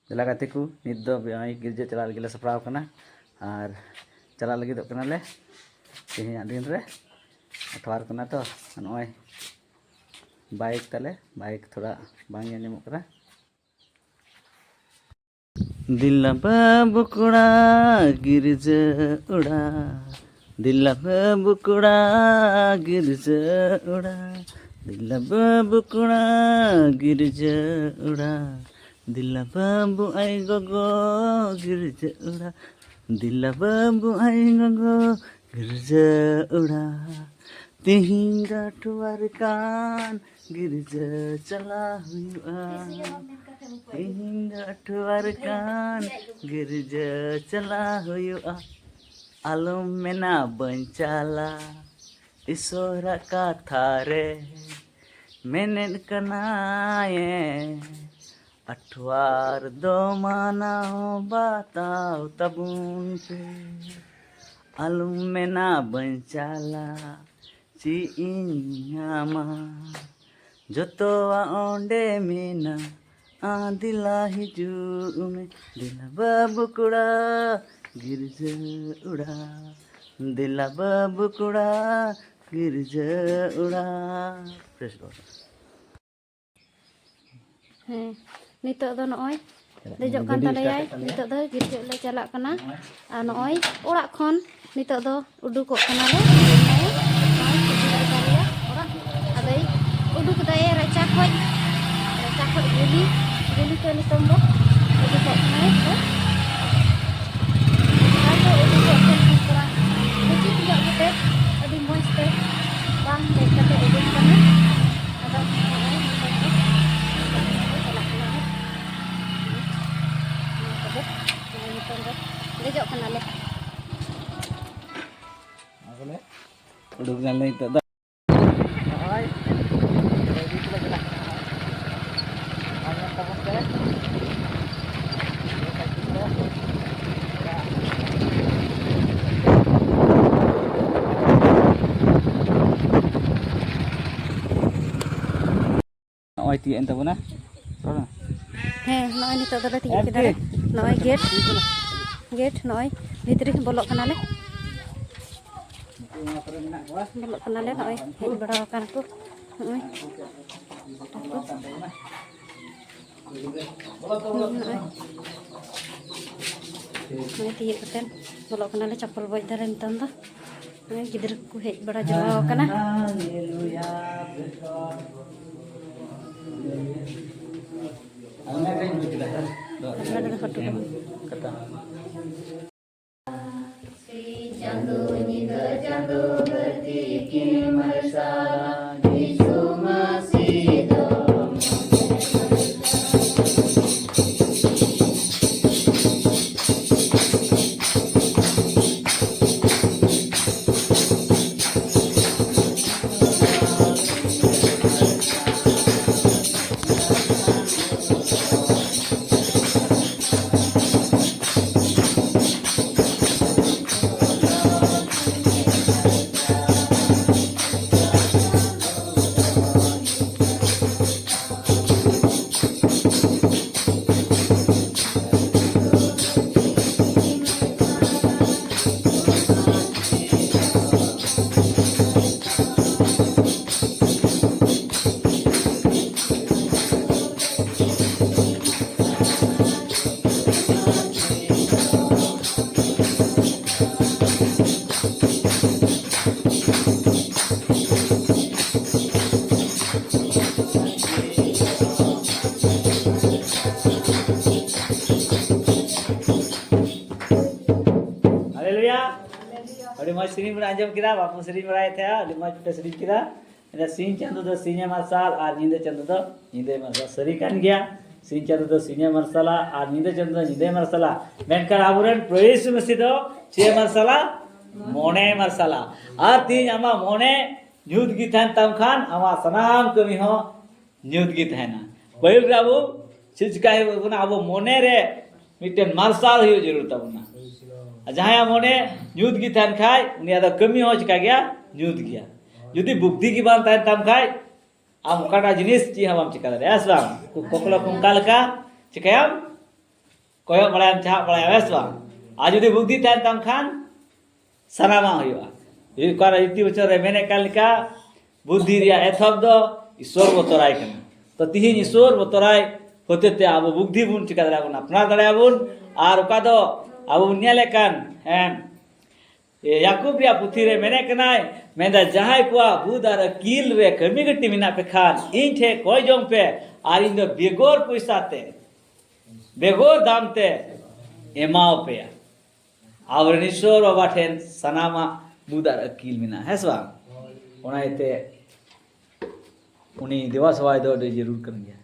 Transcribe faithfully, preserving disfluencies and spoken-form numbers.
ᱫᱮᱞᱟ ᱜᱟᱛᱮ ᱠᱚ, ᱱᱤᱛ ᱫᱚ ᱱᱚᱜᱼᱚᱭ ᱜᱤᱨᱡᱟᱹ ᱪᱟᱞᱟᱜ ᱞᱟᱹᱜᱤᱫ ᱞᱮ ᱥᱟᱯᱲᱟᱣ ᱠᱟᱱᱟ ᱟᱨ ᱪᱟᱞᱟᱜ ᱞᱟᱹᱜᱤᱫᱚᱜ ᱠᱟᱱᱟᱞᱮ᱾ ᱛᱮᱦᱮᱧᱟᱜ ᱫᱤᱱ ᱨᱮ ᱟᱴᱷᱣᱟᱨ ᱠᱟᱱᱟ ᱛᱚ, ᱱᱚᱜᱼᱚᱭ ᱵᱟᱭᱤᱠ ᱛᱟᱞᱮ, ᱵᱟᱭᱤᱠ ᱛᱷᱚᱲᱟ ᱵᱟᱝ ᱧᱮᱞ ᱧᱟᱢᱚᱜ ᱠᱟᱱᱟ᱾ ᱫᱤᱞᱟ ᱵᱟᱹᱵᱩ ᱠᱚᱲᱟ ᱜᱤᱨᱡᱟᱹ ᱚᱲᱟᱜ, ᱫᱤᱞᱟ ᱵᱟᱹᱵᱩ ᱠᱚᱲᱟ ᱜᱤᱨᱡᱟᱹ ᱚᱲᱟᱜ, ᱫᱤᱞᱟ ᱵᱟᱹᱵᱩ ᱠᱚᱲᱟ ᱜᱤᱨᱡᱟᱹ ᱚᱲᱟᱜ, ᱫᱤᱞᱟ ᱵᱟᱹᱵᱩ ᱟᱭ ᱜᱚᱜᱚ ᱜᱤᱨᱡᱟᱹ ᱚᱲᱟᱜ, ᱫᱤᱞᱟ ᱵᱟᱹᱵᱩ ᱟᱭ ᱜᱚᱜᱚ ᱜᱤᱨᱡᱟᱹ ᱚᱲᱟᱜ᱾ ᱛᱤᱦᱤᱧ ᱫᱚ ᱟᱴᱷᱣᱟᱨ ᱠᱟᱱ ᱜᱤᱨᱡᱟᱹ ᱪᱟᱞᱟᱣ ᱦᱩᱭᱩᱜᱼᱟ᱾ ᱛᱤᱦᱤᱧ ᱫᱚ ᱟᱴᱷᱣᱟᱨ ᱠᱟᱱ ᱜᱤᱨᱡᱟᱹ ᱪᱟᱞᱟᱣ ᱦᱩᱭᱩᱜᱼᱟ᱾ ᱟᱞᱚᱢ ᱢᱮᱱᱟ ᱵᱟᱹᱧ ᱪᱟᱞᱟ, ᱤᱥᱚᱨᱟᱜ ᱠᱟᱛᱷᱟ ᱨᱮ ᱢᱮᱱᱮᱫ ᱠᱟᱱᱟᱭᱮ, ᱟᱴᱷᱣᱟᱨ ᱫᱚ ᱢᱟᱱᱟᱣ ᱵᱟᱛᱟᱣ ᱛᱟᱵᱚᱱ ᱯᱮ᱾ ᱟᱞᱚᱢ ᱢᱮᱱᱟ ᱵᱟᱹᱧ ᱪᱟᱞᱟ, ᱪᱮᱫ ᱤᱧ ᱧᱟᱢᱟ? ᱡᱚᱛᱚᱣᱟᱜ ᱚᱸᱰᱮ ᱢᱮᱱᱟᱜᱼᱟ, ᱫᱮᱞᱟ ᱦᱤᱡᱩᱜ ᱢᱮ᱾ ᱫᱮᱞᱟ ᱵᱟᱹᱵᱩ ᱠᱚᱲᱟ ᱜᱤᱨᱡᱟᱹ ᱚᱲᱟᱜ, ᱫᱮᱞᱟ ᱵᱟᱹᱵᱩ ᱠᱚᱲᱟ ᱜᱤᱨᱡᱟᱹ ᱚᱲᱟᱜ᱾ Praise God᱾ ᱦᱮᱸ, ᱱᱤᱛᱚᱜ ᱫᱚ ᱱᱚᱜᱼᱚᱭ ᱫᱮᱡᱚᱜ ᱠᱟᱱ ᱛᱟᱞᱮᱭᱟᱭ᱾ ᱱᱤᱛᱚᱜ ᱫᱚ ᱜᱤᱨᱡᱟᱹᱜ ᱞᱮ ᱪᱟᱞᱟᱜ ᱠᱟᱱᱟ᱾ ᱟᱨ ᱱᱚᱜᱼᱚᱭ ᱚᱲᱟᱜ ᱠᱷᱚᱱ ᱱᱤᱛᱚᱜ ᱫᱚ ᱩᱰᱩᱠᱚᱜ ᱠᱟᱱᱟᱞᱮ᱾ ᱱᱚᱜᱼᱚᱭ ᱤᱫᱤ ᱠᱮᱫ ᱛᱟᱞᱮᱭᱟ ᱚᱲᱟᱜ᱾ ᱟᱫᱚᱭ ᱩᱰᱩᱠ ᱮᱫᱟᱭ ᱨᱟᱪᱟ ᱠᱷᱚᱡ, ᱨᱟᱪᱟ ᱠᱷᱚᱡ ᱜᱩᱞᱤ, ᱜᱩᱞᱤ ᱛᱮ ᱱᱤᱛᱚᱝ ᱫᱚ ᱩᱰᱩᱠᱚᱜ ᱠᱟᱱᱟᱭ᱾ ᱟᱫᱚ ᱩᱰᱩᱠᱚᱜ ᱠᱟᱱ ᱛᱷᱚᱲᱟ ᱩᱪᱤᱛ ᱧᱚᱜ ᱠᱟᱛᱮ, ᱟᱹᱰᱤ ᱢᱚᱡᱽ ᱛᱮ ᱵᱟᱝ ᱫᱮᱡ ᱠᱟᱛᱮ ᱩᱰᱩᱠ ᱠᱟᱱᱟ᱾ ᱟᱫᱚ ᱱᱚᱜᱼᱚᱭ ᱱᱤᱛᱚᱝ ᱫᱚ ᱪᱟᱞᱟᱜ ᱠᱟᱱᱟ᱾ ᱱᱚᱣᱟ ᱠᱚᱫᱚ ᱱᱚᱜᱼᱚᱭ ᱱᱤᱛᱚᱝ ᱫᱚ ᱫᱮᱡᱚᱜ ᱠᱟᱱᱟᱞᱮ᱾ ᱩᱰᱩᱠ ᱱᱟᱞᱮ ᱱᱤᱛᱚᱜ ᱫᱚ᱾ ᱱᱚᱜᱼᱚᱭ ᱨᱮᱰᱤ ᱠᱚᱞᱮ ᱪᱟᱞᱟᱜ ᱠᱟᱱᱟ᱾ ᱱᱚᱜᱼᱚᱭ ᱧᱮᱞ ᱛᱟᱵᱚᱱ ᱯᱮ᱾ ᱱᱚᱜᱼᱚᱭ ᱛᱤᱭᱟᱹᱜ ᱮᱱ ᱛᱟᱵᱚᱱᱟ᱾ ᱨᱚᱲ ᱢᱮ᱾ ᱦᱮᱸ, ᱱᱚᱜᱼᱚᱭ ᱱᱤᱛᱚᱜ ᱫᱚᱞᱮ ᱛᱤᱭᱳᱜ ᱠᱮᱫᱟ ᱞᱮ᱾ ᱱᱚᱜᱼᱚᱭ ᱜᱮᱴ, ᱜᱮᱴ ᱱᱚᱜᱼᱚᱭ ᱵᱷᱤᱛᱨᱤ ᱵᱚᱞᱚᱜ ᱠᱟᱱᱟᱞᱮ᱾ ᱵᱚᱞᱚᱜ ᱠᱟᱱᱟᱞᱮ, ᱱᱚᱜᱼᱚᱭ ᱦᱮᱡ ᱵᱟᱲᱟ ᱟᱠᱟᱱᱟ ᱠᱚ᱾ ᱱᱚᱜᱼᱚᱭ᱾ ᱱᱚᱜᱼᱚᱭ᱾ ᱱᱚᱜᱼᱚᱭ ᱛᱤᱭᱳᱜ ᱠᱟᱛᱮᱫ ᱵᱚᱞᱚᱜ ᱠᱟᱱᱟᱞᱮ ᱪᱟᱯᱚᱞ ᱵᱚᱡ ᱫᱷᱟᱨᱮ ᱱᱤᱛᱚᱝ ᱫᱚ᱾ ᱱᱚᱜᱼᱚᱭ ᱜᱤᱫᱽᱨᱟᱹ ᱠᱚᱠᱚ ᱦᱮᱡ ᱵᱟᱲᱟ ᱡᱟᱣᱨᱟ ᱟᱠᱟᱱᱟ᱾ ᱟᱯᱱᱟᱨ ᱨᱮᱫᱚ ᱯᱷᱳᱴᱳ ᱠᱚ᱾ ᱥᱤᱧ ᱪᱟᱸᱫᱚ ᱧᱤᱫᱟᱹ ᱪᱟᱸᱫᱚ ᱵᱟᱹᱛᱤ ᱠᱤᱱ ᱢᱟᱨᱥᱟᱞᱟ, ᱡᱤᱥᱩ ᱢᱟᱹᱥᱤ ᱫᱚ᱾ ᱦᱟᱞᱮᱞᱩᱭᱟ᱾ ᱟᱹᱰᱤ ᱢᱚᱡᱽ ᱥᱮᱨᱮᱧ ᱵᱚᱱ ᱟᱸᱡᱚᱢ ᱠᱮᱫᱟ, ᱵᱟᱵᱚ ᱥᱮᱨᱮᱧ ᱵᱟᱲᱟᱭᱮᱫ ᱛᱟᱦᱮᱸᱜᱼᱟ, ᱟᱹᱰᱤ ᱢᱚᱡᱽ ᱯᱮ ᱥᱮᱨᱮᱧ ᱠᱮᱫᱟ᱾ ᱢᱮᱱᱫᱟ, ᱥᱤᱧ ᱪᱟᱸᱫᱚ ᱫᱚ ᱥᱤᱧᱮ ᱢᱟᱨᱥᱟᱞ ᱟᱨ ᱧᱤᱫᱟᱹ ᱪᱟᱸᱫᱚ ᱫᱚ ᱧᱤᱫᱟᱹᱭ ᱢᱟᱨᱥᱟᱞ᱾ ᱥᱟᱹᱨᱤ ᱠᱟᱱ ᱜᱮᱭᱟ, ᱥᱤᱧ ᱪᱟᱸᱫᱚ ᱫᱚ ᱥᱤᱧᱮ ᱢᱟᱨᱥᱟᱞᱟ ᱟᱨ ᱧᱤᱫᱟᱹ ᱪᱟᱸᱫᱚ ᱫᱚ ᱧᱤᱫᱟᱹᱭ ᱢᱟᱨᱥᱟᱞᱟ᱾ ᱢᱮᱱᱠᱷᱟᱱ ᱟᱵᱚᱨᱮᱱ ᱯᱨᱚᱵᱷᱩ ᱭᱤᱥᱩ ᱢᱟᱹᱥᱤ ᱫᱚ ᱪᱮᱫ ᱮ ᱢᱟᱨᱥᱟᱞᱟ? ᱢᱚᱱᱮᱭ ᱢᱟᱨᱥᱟᱞᱟ᱾ ᱟᱨ ᱛᱤᱦᱤᱧ ᱟᱢᱟᱜ ᱢᱚᱱᱮ ᱧᱩᱛ ᱜᱮ ᱛᱟᱦᱮᱱ ᱛᱟᱢ ᱠᱷᱟᱱ ᱟᱢᱟᱜ ᱥᱟᱱᱟᱢ ᱠᱟᱹᱢᱤ ᱦᱚᱸ ᱧᱩᱛ ᱜᱮ ᱛᱟᱦᱮᱱᱟ᱾ ᱯᱟᱹᱦᱤᱞ ᱨᱮ ᱟᱵᱚ ᱪᱮᱫ ᱪᱤᱠᱟᱭ ᱦᱩᱭᱩᱜ ᱛᱟᱵᱚᱱᱟ? ᱟᱵᱚ ᱢᱚᱱᱮ ᱨᱮ ᱢᱤᱫᱴᱮᱱ ᱢᱟᱨᱥᱟᱞ ᱦᱩᱭᱩᱜ ᱡᱟᱹᱨᱩᱲ ᱛᱟᱵᱚᱱᱟ᱾ ᱟᱨ ᱡᱟᱦᱟᱸᱭᱟᱜ ᱢᱚᱱᱮ ᱧᱩᱛ ᱜᱮ ᱛᱟᱦᱮᱱ ᱠᱷᱟᱡ, ᱩᱱᱤᱭᱟᱜ ᱫᱚ ᱠᱟᱹᱢᱤ ᱦᱚᱸ ᱪᱤᱠᱟ ᱜᱮᱭᱟ? ᱧᱩᱛ ᱜᱮᱭᱟ᱾ ᱡᱩᱫᱤ ᱵᱩᱫᱽᱫᱷᱤ ᱜᱮ ᱵᱟᱝ ᱛᱟᱦᱮᱱ ᱛᱟᱢ ᱠᱷᱟᱡ, ᱟᱢ ᱚᱠᱟᱴᱟᱜ ᱡᱤᱱᱤᱥ ᱪᱮᱫ ᱦᱚᱸ ᱵᱟᱢ ᱪᱤᱠᱟ ᱫᱟᱲᱮᱭᱟᱜᱼᱟ, ᱦᱮᱸ ᱥᱮ ᱵᱟᱝ? ᱠᱚᱠᱞᱚ ᱠᱚ ᱚᱱᱠᱟ ᱞᱮᱠᱟ ᱪᱤᱠᱟᱹᱭᱟᱢ, ᱠᱚᱭᱚᱜ ᱵᱟᱲᱟᱭᱟᱢ, ᱪᱟᱦᱟᱜ ᱵᱟᱲᱟᱭᱟᱢ, ᱦᱮᱸ ᱥᱮ ᱵᱟᱝ? ᱟᱨ ᱡᱩᱫᱤ ᱵᱩᱫᱽᱫᱷᱤ ᱛᱟᱦᱮᱱ ᱛᱟᱢ ᱠᱷᱟᱱ, ᱥᱟᱱᱟᱢᱟᱜ ᱦᱩᱭᱩᱜᱼᱟ᱾ ᱦᱩᱭᱩᱜ ᱠᱟᱱᱟ ᱨᱤᱛᱤ ᱵᱚᱪᱚᱱ ᱨᱮ ᱢᱮᱱᱮᱫ ᱠᱟᱱ ᱞᱮᱠᱟ, ᱵᱩᱫᱽᱫᱷᱤ ᱨᱮᱭᱟᱜ ᱮᱛᱚᱦᱚᱵ ᱫᱚ ᱤᱥᱚᱨ ᱵᱚᱛᱚᱨᱟᱭ ᱠᱟᱱᱟ᱾ ᱛᱚ ᱛᱤᱦᱤᱧ ᱤᱥᱚᱨ ᱵᱚᱛᱚᱨᱟᱭ ᱦᱚᱛᱮ ᱛᱮ ᱟᱵᱚ ᱵᱩᱫᱽᱫᱷᱤ ᱵᱚᱱ ᱪᱤᱠᱟ ᱫᱟᱲᱮᱭᱟᱜᱼᱟ ᱵᱚᱱ, ᱟᱯᱱᱟᱨ ᱫᱟᱲᱮᱭᱟᱜᱼᱟ ᱵᱚᱱ᱾ ᱟᱨ ᱚᱠᱟ ᱫᱚ ᱟᱵᱚ ᱵᱚᱱ ᱧᱮᱞᱮᱫ ᱠᱟᱱ, ᱦᱮᱸ, ᱭᱟᱠᱩᱵ ᱨᱮᱭᱟᱜ ᱯᱩᱛᱷᱤ ᱨᱮ ᱢᱮᱱᱮᱫ ᱠᱟᱱᱟᱭ, ᱢᱮᱱᱫᱟ, ᱡᱟᱦᱟᱸᱭ ᱠᱚᱣᱟᱜ ᱵᱩᱫᱽ ᱟᱨ ᱟᱹᱠᱤᱞ ᱨᱮ ᱠᱟᱹᱢᱤ ᱜᱟᱹᱴᱤ ᱢᱮᱱᱟᱜ ᱯᱮ ᱠᱷᱟᱱ, ᱤᱧ ᱴᱷᱮᱱ ᱠᱚᱭ ᱡᱚᱝ ᱯᱮ, ᱟᱨ ᱤᱧ ᱫᱚ ᱵᱮᱜᱚᱨ ᱯᱚᱭᱥᱟ ᱛᱮ, ᱵᱮᱜᱚᱨ ᱫᱟᱢ ᱛᱮ ᱮᱢᱟᱣ ᱯᱮᱭᱟ᱾ ᱟᱵᱚᱨᱮᱱ ᱤᱥᱚᱨ ᱵᱟᱵᱟ ᱴᱷᱮᱱ ᱥᱟᱱᱟᱢᱟᱜ ᱵᱩᱫᱽ ᱟᱨ ᱟᱹᱠᱤᱞ ᱢᱮᱱᱟᱜᱼᱟ, ᱦᱮᱸ ᱥᱮ ᱵᱟᱝ? ᱚᱱᱟ ᱤᱭᱟᱹᱛᱮ ᱩᱱᱤ ᱫᱮᱵᱟ ᱥᱮᱵᱟᱭ ᱫᱚ ᱟᱹᱰᱤ ᱡᱟᱹᱨᱩᱲ ᱠᱟᱱ ᱜᱮᱭᱟ᱾